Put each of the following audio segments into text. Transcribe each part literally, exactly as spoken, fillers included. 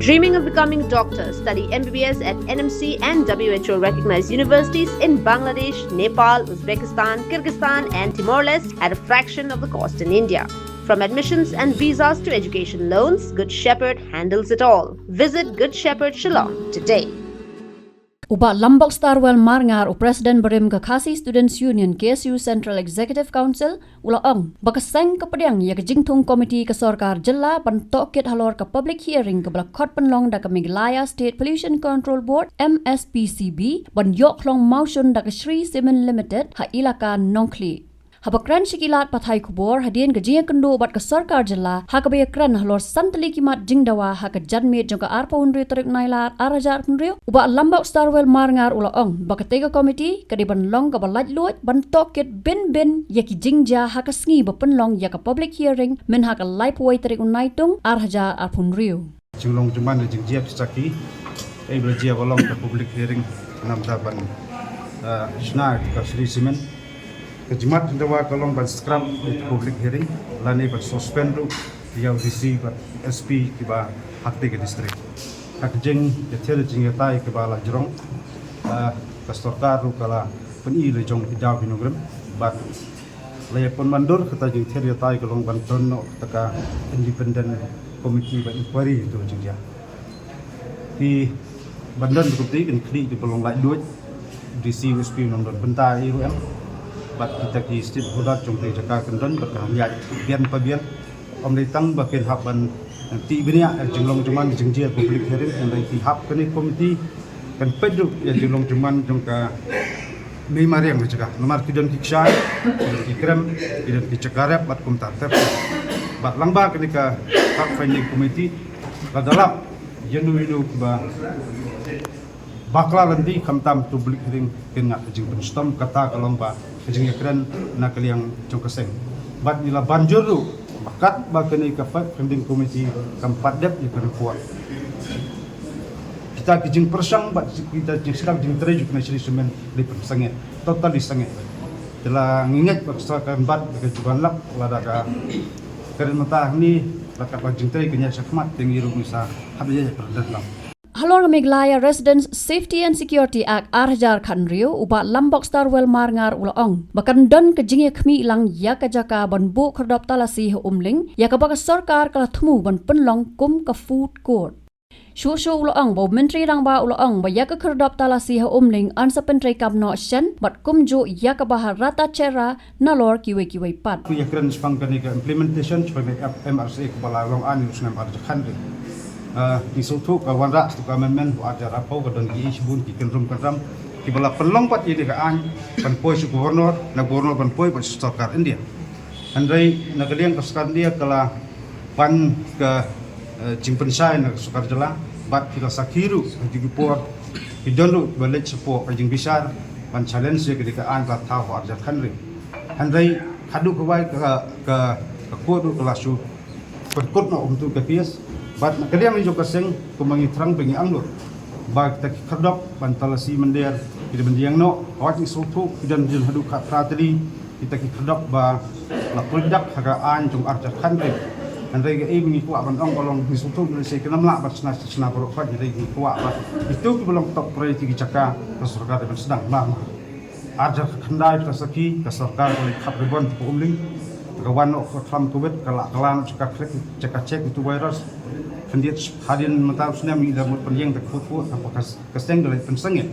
Dreaming of becoming a doctor? Study M B B S at N M C and W H O recognized universities in Bangladesh, Nepal, Uzbekistan, Kyrgyzstan, and Timor Leste at a fraction of the cost in India. From admissions and visas to education loans, Good Shepherd handles it all. Visit Good Shepherd Shillong today. U Bah Lambok Starwell Marngar, u President barim ka Khasi Students Union, K S U Central Executive Council, u la ong ba ka seng ka pdiang ïa ka jingthung komiti ka sorkar jylla ban tohkit halor ka public hearing kaba la khot pynlong da ka Meghalaya State Pollution Control Board, M S P C B, ban ïoh khlong mawshun da ka Shree Cement Limited ha ilaka Nongkhlieh. Haba kren sha ki lad pathai khubor hadien ka jingïakynduh bad ka sorkar jylla ha kaba ïakren halor san tylli ki mat jingdawa ha ka janmiet jong ka arphew hynriew tarik u Nailar ar hajar arphew hynriew, u Bah Lambok Starwell Marngar u la ong ba katei ka komiti ka dei ban long kaba laitluid ban tohkit bynbyn ïa ki jingjia ha ka sngi ba pynlong ïa ka public hearing mynha ka laiphew wei tarik u Naitung ar hajar arphew hynriew. Jinglong jingman, jingjia ki sakhi, eh, ba la jia ba long ka public hearing namar ban, eh, shna ka Shree Cement. Ka jingmat jingdawa ka long ban scrap ïa ka public hearing lane ban suspend ruh ïa u D C bad S P kiba ha katei ka district. Ha ka jingïathied jingïatai kiba la jrong, eh, ka sorkar ruh ka la pyni la jong ki daw ki nongrim bad la ïa pynmyndur kata jingïathied ïatai ka long ban don noh kata ka independent committee ba inquiry ïa ka jingjia. Ki ban don ka committee kin khlieh ki ba long laitluid, D C, S P ym don bynta ïa u em. Bad kita ki stakeholder jong ka jaka kan don bad kan ïaid bian pa bian. Ym dei tang ba kin hap ban tih bniah ïa ka jinglong jingman jingjia public hearing, hynrei ki hap kane committee kan peit ruh ïa ka jinglong jingman jong ka mei mariang ka jaka. Namar ki don ki kshaid, ki don ki krem, ki don ki jaka rep bad kumta ter. Bad lyngba kane ka fact finding committee la da lap ïano ïano ba bakla lynti khamtam tu public hearing kin ngah ka jingpynshitom, kata ka long ba ka jingïakren na ka liang jong ka seng. Bad ngi la ban jur ruh ba katba kane ka fact finding committee kam pat dep ïa ka report, kita ki jingpyrshang bad kita ki jingsdang jingtrei jong ka Shree Cement dei pynsangeh, totally sangeh. Te la ngi ngeit ba ka sorkar kan bat ka juban lak lada ka kren mynta hangne, la katba jingtrei kan ïaid shakhmat te ngi ruh ngi sa hap ïa pyrdat lang. Halor ka Meghalaya Residents Safety and Security Act ar hajar khathynriew, u Bah Lambok Starwell Marngar u la ong ba kan don ka jingïakhmih lang ïa ka jaka ban buh khyrdop talasi ha Umling, ïa kaba ka sorkar ka la thmu ban pynlong kum ka food court. Shuh shuh u la ong ba u Myntri Rangbah u la ong ba ïa ka khyrdop talasi ha Umling yn sa pyntreikam noh shen bad kumjuh ïa kaba ha Ratacherra nalor kiwei kiwei pat. Ki ïakren shaphang kane ka implementation shaphang ka M R C A kaba la long aiñ ha u snem ar hajar khathynriew. Ah, ngi sngewthuh ka wanrah sha ka amendment ha u ar hajar arphew, ka don ki issue shibun, ki kynrum kynram kiba la pynlong pat ïa kane ka aiñ ban poi sha u Governor, na Governor ban poi bad sha sorkar India. Hynrei na ka liang ka sorkar India ka la ban ka, eh, jingpynshai na ka sorkar jylla bad ki la sakhi ruh ha ki por ki don ruh ba leit shapoh ka jingbishar ban challenge ïa kane ka aiñ ba la thaw ha u ar hajar khathynriew. Hynrei haduh kawei ka, ka, ka court ruh ka la shu pynkut noh kumtu ka case. Bad na ka liang jong ka seng kumba ngi thrang ba ngi angnud ba kita ki khyrdop ban talasi mynder ki dei ban ïeng noh. Hooid ngi sngewthuh ki don jin haduh khatphra tylli kita ki khyrdop ba la poi dak ha ka aiñ jong u ar hajar khathynriew. Hynrei kaei ba ngi kwah ban ong ba long ngi sngewthuh ngi lehse kim lah ban shna shna baroh khoit, hynrei ngi kwah ba kito kiba long top priority ki jaka ka sorkar dei ban sdang mar mar. Ar hajar khatkhyndai phi la sakhi ka sorkar ka la khap ribbon ha Umling, ka wan noh ka khlam Covid, ka la kylla noh jaka check, jaka check ïa utu u virus. Khyndiat hadien mynta u snem ngi la mut pynïeng da ka food court, haba ka, ka seng ka la pynsangeh.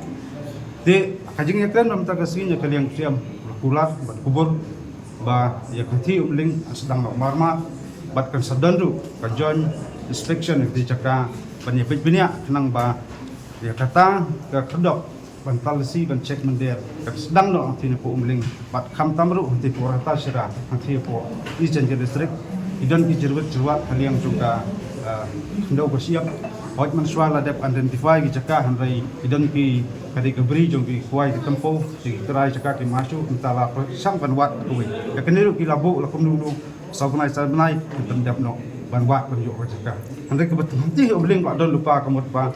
Te ka jingïakren mynta ka sngi na ka liang u Syiem la kular bad kubur ba ïa ka Khasi Umling kan sdang noh mar mar bad kan sa don ruh ka joint inspection ha kata ka jaka ban ïa peit bniah khnang ba ïa kata ka khyrdop ban talasi ban check mynder kan sdang noh hangtei napoh Umling bad khamtam ruh hangtei hapoh Ratacherra, hangtei hapoh East Jaintia District. Ki don ki jyrwit jyrwat ha liang jong ka, eh, khyndew ka shyiap. Hooid mynshuwa la dep identify ki jaka, hynrei ki don ki, ka dei ka bri jong ki kwai ki tympew, ki trai jaka ki machu, mynta la pyrshang ban wad kawei. Ïa kane ruh ki la buh la kumno kumno, saw bnai saw bnai, ki pyndep noh ban wad ban ïoh ka jaka. Hynrei kaba hangtei ha Umling ba don lypa ka mut ba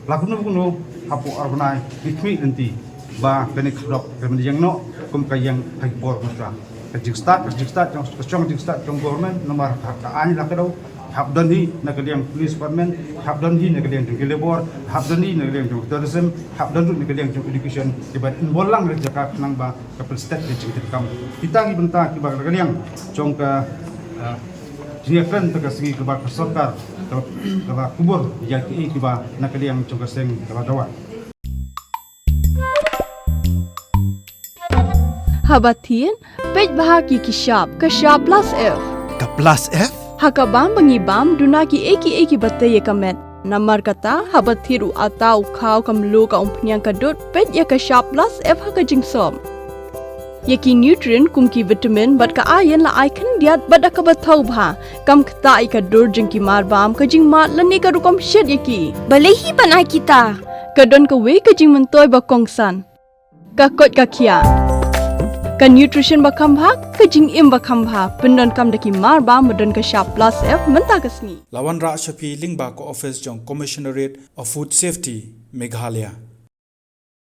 la kumno kumno hapoh ar bnai ki khmih lynti ba kane ka khyrdop kan ïeng noh kum ka ïeng ha ki por mynta. Ka jingstad, ka jingstad jong, ka shong jingstad jong government namar ka, ka aiñ la kdew. Hap don hi na ka liang police department, hap don hi na ka liang jong ki labour, hap don hi na ka liang jong tourism, hap don ruh na ka liang jong education, kiban involve lang ha ka jaka khnang ba ka pynstet ka jingtrei kam. Kita ki bynta kiba na ka liang jong ka, ah, jingïakren ha ka sngi kaba ka sorkar ka, ka la kubur ïa kiei kiba na ka liang jong ka seng ka la dawa. Haba thied, peit bha ki ki shap, ka shap plus F. Ka plus F? Ha ka bam ba ngi bam, duna kiei kiei kiba tei ïa ka met. Namar kata, haba thied u atta, u khaw, ka mluh, ka umphniang, ka dud, peit ïa ka shap plus F ha ka jingsop. Ïa ki nutrient kum ki vitamin bad ka iron la ai khyndiat bad da kaba thaw bha. Kam ktah ïa ka dur jong ki mar bam, ka jingmad lane ka rukom shet ïa ki. Balei hi ban ai kita? Ka don kawei ka jingmyntoi ba kongsan. Ka koit ka khiah. Ka nutrition ba kham bha, ka jingim ba kham bha. Pyndonkam da ki mar bam ba don ka shap plus F mynta ka sngi. La wanrah sha phi lyngba ka office jong Commissionerate of Food Safety, Meghalaya.